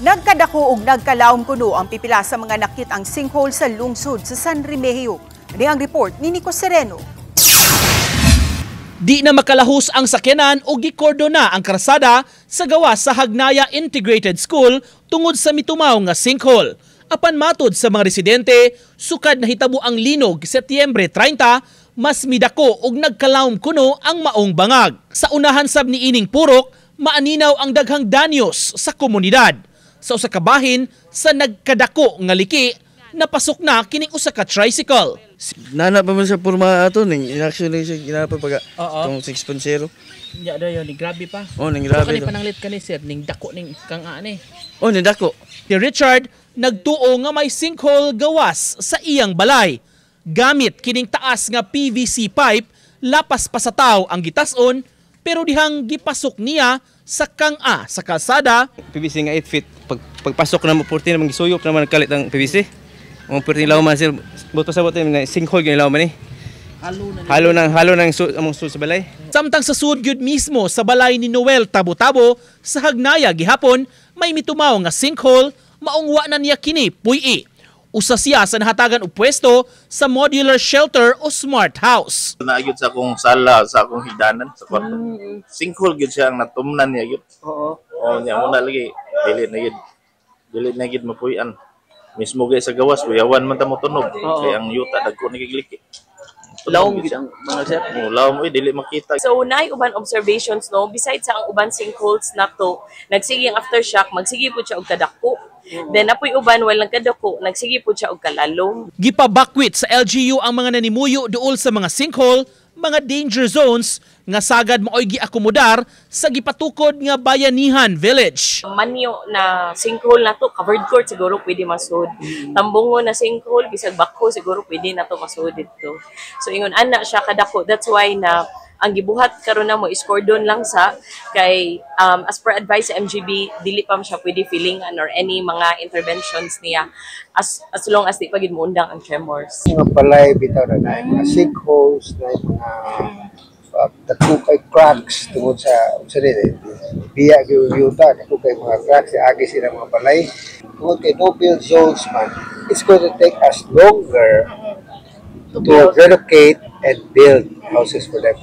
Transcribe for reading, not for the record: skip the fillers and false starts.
Nagkadako og nagkalawom kuno ang pipila sa mga nakit-ang sinkhole sa lungsod sa San Remigio. Ani ang report ni Nico Sereno. Di na makalahus ang sakyanan o gikordo na ang karsada sa gawas sa Hagnaya Integrated School tungod sa mitumaw nga sinkhole. Apan matod sa mga residente, sukad nahitabo ang linog Setyembre 30, mas midako og nagkalawom kuno ang maong bangag. Sa unahan sab ni ining purok, maaninaw ang daghang danyos sa komunidad. Sa usa ka bahin sa nagkadako nga liki, napasok na kining usa ka tricycle. Nana pa man sa porma ato ning inaction ni siya ginapa pag tong 6.0. Ya dayon ni grabe pa. Oh, ning grabe to. Pananglit kani, sir, ning dako ning kang ani. Oh, ning dako. Si Richard nagtuo nga may sinkhole gawas sa iyang balay. Gamit kining taas nga PVC pipe, lapas pa sa taw ang gitason, pero dihang gipasok niya sa kang-a sa kalsada. PVC nga 8 feet. Pagpasok na mo 14 naman gisuyop naman kalit ang PVC. Ang 14 lawman, sir, buto sa buto na sinkhole gyud lawman ni. Halo nang among su sa balay. Samtang sa sud gyud mismo sa balay ni Noel Tabo-Tabo sa Hagnaya gihapon may mitumaw nga sinkhole, maong wa na niya kini puy-i. Usa siya sa nahatagan og pwesto sa modular shelter o smart house. Naa gyud sa akong sala, sa akong higdanan, sa kwarto. Sinkhole gyud siya ang natumnan niya gyud. Oo. Oh, niya mo na lagi dili na gyud. Dili na gyud mapuy-an. Mismo gay sa gawas, kuyawan man ta mo tunog. Kay ang yuta dagko ni gigliki. Lawom gid ang mga, sir. Oh, lawom oy, dili makita. So naay uban observations, no, besides sa ang uban sinkholes nato nagsige ang aftershock, magsige pud siya og kadako. Then napoy uban walang kadako, nagsige pud siya og kalalom. Gipabakwit sa LGU ang mga nanimuyo duol sa mga sinkhole, mga danger zones nga sagad maoy giakomodar sa gipatukod nga Bayanihan Village. Manyo na sinkhole nato, covered court siguro pwede masud. Tambungo na sinkhole, bisag bakho siguro pwede nato masud didto. So ingon ana siya kadako. That's why na ang gibuhat karon namo is cordon lang sa kay as per advice sa MGB, dili pa man siya pwede filling or any mga interventions niya as long as di pa gid moundang ang tremors. Mga balay bitaw na naay mga sinkholes, na mga dako kay cracks tungod sa unsa ni biya gyud yuta, dako kay mga cracks agi sila mga balay tungod kay no build zones man. It's going to take us longer to relocate and build houses for them.